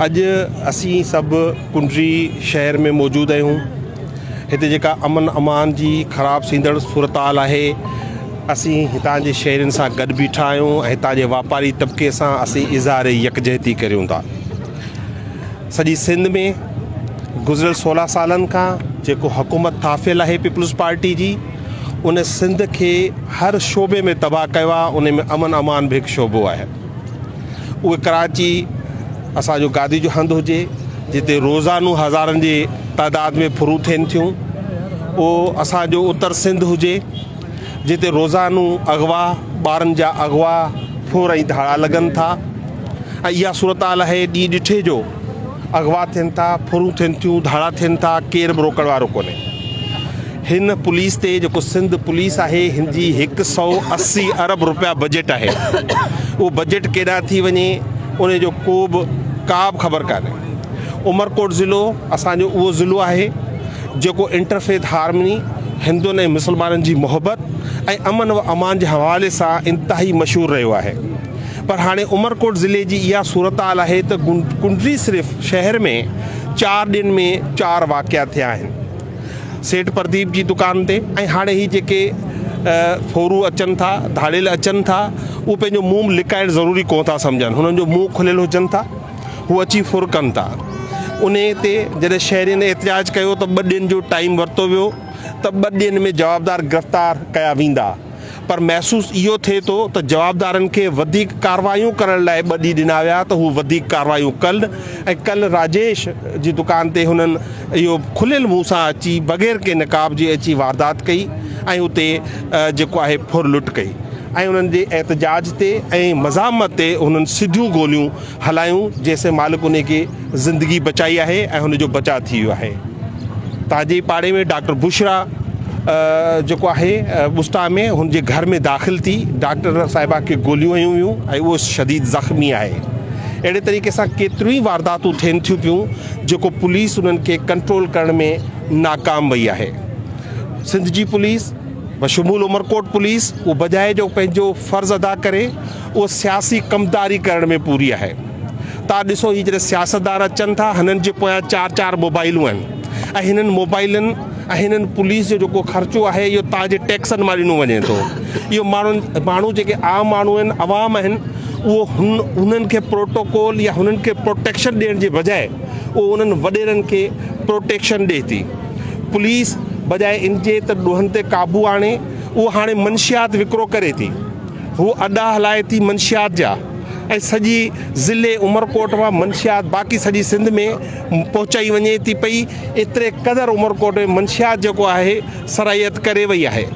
اڄ اسين سڀ ڪنڊري شهر ۾ موجود آهيون. هتي جيڪا امن امان جي خراب ٿيندڙ صورتحال آهي، اسين هتان جي شهرين سان گڏ بيٺا آهيون ۽ هتان جي واپاري طبقي سان اسين اظهار يڪجهتي ڪريون ٿا. سڄي سنڌ ۾ گذريل 16 سالن کان جيڪو حڪومت ٿاڦيل آهي پيپلز پارٽي جي، ان سنڌ کي هر شعبي ۾ تباهه ڪيو آهي، ان ۾ امن امان به هڪ شعبو آهي. اهي ڪراچي اسان جو گادي جو هنڌ هجي جتي روزانو هزارن جي تعداد ۾ ڦرون ٿين ٿيون، اهو اسان جو اتر سنڌ هجي جتي روزانو اغوا، ٻارن جا اغوا، ڦر ۽ ڌاڙا لڳن ٿا ۽ اها صورتحال آهي ڏينهن ڏٺي جو اغوا ٿين ٿا، ڦرون ٿين ٿيون، ڌاڙا ٿين ٿا، ڪير به روڪڻ وارو ڪونهي. هن پوليس تي جيڪو سنڌ پوليس آهي هن جي 180 ارب روپيا بجيٽ آهي اهو بجيٽ ڪيڏانهن ٿي وڃي ان جو ڪو به ڪا به خبر ڪانهي. عمرڪوٽ ضلعو اسان جو اهو ضلعو آهي جيڪو انٽرفيٿ هارمني، هندن ۽ مسلمانن جي محبت ۽ امن و امان جي حوالي سان انتهائي مشهور رهيو آهي پر هاڻي عمرڪوٽ ضلعي جي اها صورتحال آهي ته ڪنڊري صرف شهر ۾ چار ڏينهن ۾ چار واقعا ٿيا آهن. سيٺ پرديپ جي دڪان تي ۽ هاڻي هي جيڪي ڦورو اچن ٿا، ڌاڙيل اچن ٿا، اهي پنهنجو منهن به لڪائڻ ضروري ڪونه ٿا سمجهن، هنن جو منهن کليل هجن ٿا، هو اچي ڦر ڪن ٿا. انهي تي جڏهن شهرين احتجاج ڪيو ته ٻه ڏينهن جو ٽائيم ورتو ويو ته ٻه ڏينهن ۾ جوابدار گرفتار ڪيا ويندا. پر محسوس اهو ٿئي ٿو ته جوابدارن کي وڌيڪ ڪارروايون ڪرڻ لاء ٻه ڏينهن ڏنا ويا ته هو وڌيڪ ڪارروايون ڪن ۽ ڪلهه راجيش جي دڪان تي هنن اهو کليل منهن سان اچي بغير ڪنهن نقاب جي اچي واردات ڪئي ۽ اتي جيڪو آهي ڦر لٽ ڪئي ۽ انهن جي احتجاج تي ۽ مزاحمت تي هنن سڌيون گوليون هلايون جنهن سين مالڪ انهي کي زندگي بچائي آهي ۽ هن جو بچاء ٿي ويو آهي. تاجي پاڙي ۾ ڊاڪٽر بشريٰ جيڪو آهي ٻسٽا ۾ هن جي گهر ۾ داخل ٿي ڊاڪٽر صاحبه کي گوليون هنيون ويون ۽ اهو شديد زخمي آهي. اهڙي طريقي سان ڪيتريون ئي وارداتون ٿين ٿيون پيون جيڪو پوليس انهن کي ڪنٽرول ڪرڻ ۾ ناڪام وئي آهي. سنڌ جي پوليس بشمول عمرڪوٽ پوليس اهو بجاء جو پنهنجو فرض ادا ڪري اهو سياسي ڪمداري ڪرڻ ۾ پوري آهي. تان ڏسو هي جڏهن سياستدان اچن ٿا هنن جي پويان چار چار موبائلون آهن ۽ هنن موبائلن ۽ هنن پوليس جو جيڪو خرچو آهي اهو تان جي ٽيڪسن مان ڏنو وڃي ٿو. اهو ماڻهن ماڻهو جيڪي عام ماڻهو آهن عوام آهن اهو هن هنن کي پروٽوڪول يا هنن کي پروٽيڪشن ڏيڻ جي بجاء اهو انهن وڏيرن کي پروٽيڪشن ڏئي ٿي. پوليس بجاء ان جي ته ڏوهن تي قابو آڻي اهو هاڻي منشيات وڪرو ڪري ٿي. هو اڏا هلائي ٿي منشيات جا ۽ سڄي ضلعي عمرڪوٽ مان منشيات باقي سڄي سنڌ ۾ پهچائي وڃي ٿي پئي ايتري قدر عمرڪوٽ ۾ منشيات جيڪو آهي سرائيت ڪري وئي آهي.